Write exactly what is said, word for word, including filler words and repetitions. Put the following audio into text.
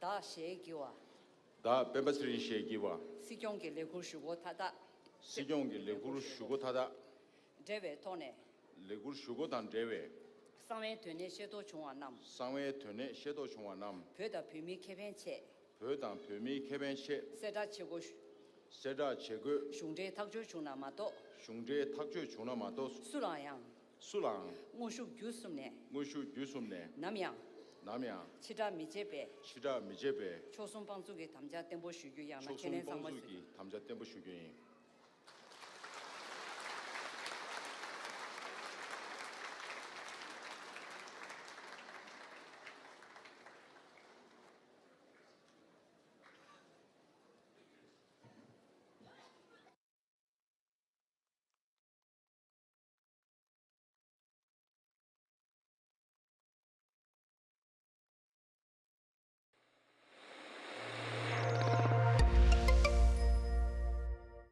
བདག་ཞེས་བགྱི་བ། བདག་སྤེན་པ་ཚེ་རིང་ཞེས་བགྱི་བ། སྲིད་སྐྱོང་གི་ལས་འཁུར་ཞུ་སྒོ་མཐའ་དག་སྲིད་སྐྱོང་གི་ལས་འཁུར་ཞུ་སྒོ་མཐའ་དག་འབྲེལ་བའི་ཐོག་ནས། ལས་འཁུར་ཞུ་སྒོ་དང་འབྲེལ་བའི། གསང་བའི་དོན་གནད་ཤེས་རྟོགས་བྱུང་བ་རྣམས། གསང་བའི་དོན་གནད་ཤེས་རྟོགས་བྱུང་བ་རྣམས། བོད་དང་བོད་མིའི་ཁེ་ཕན་ཆེད། བོད་དང་བོད་མིའི་ཁེ་ཕན་ཆེད། གསལ་བསྒྲགས་བྱེད་དགོས། གསལ་བསྒྲགས་བྱེད་དགོས། གཞུང་འབྲེལ་ཐག་གཅོད་བྱུང་ན་མ་གཏོགས། གཞུང་འབྲེལ་ཐག་གཅོད་བྱུང་ན་མ་གཏོགས། སུ་ལའང་ཡང་། སུ་ལའང་། དངོས་ཤུགས་བརྒྱུད་གསུམ་ནས། དངོས་ཤུགས་བརྒྱུད་གསུམ་ནས། ནམ་ཡང་། ནམ་ཡང་། ཕྱི་བསྒྲགས་མི་བྱེད་པའི། ཕྱི་བསྒྲགས་མི་བྱེད་པའི། མཆོག་གསུམ་དཔང་བཙུགས་ཀྱི་དམ་བཅའ་བརྟན་པོ་ཞུ་རྒྱུ། ཡང་ན་མཆོག་ཁས་ལེན་གསར་པ་ཞུ་རྒྱུ། མཆོག་གསུམ་དཔང་བཙུགས་ཀྱི་དམ་བཅའ་བརྟན་པོ་ཞུ་རྒྱུ་ཡིན།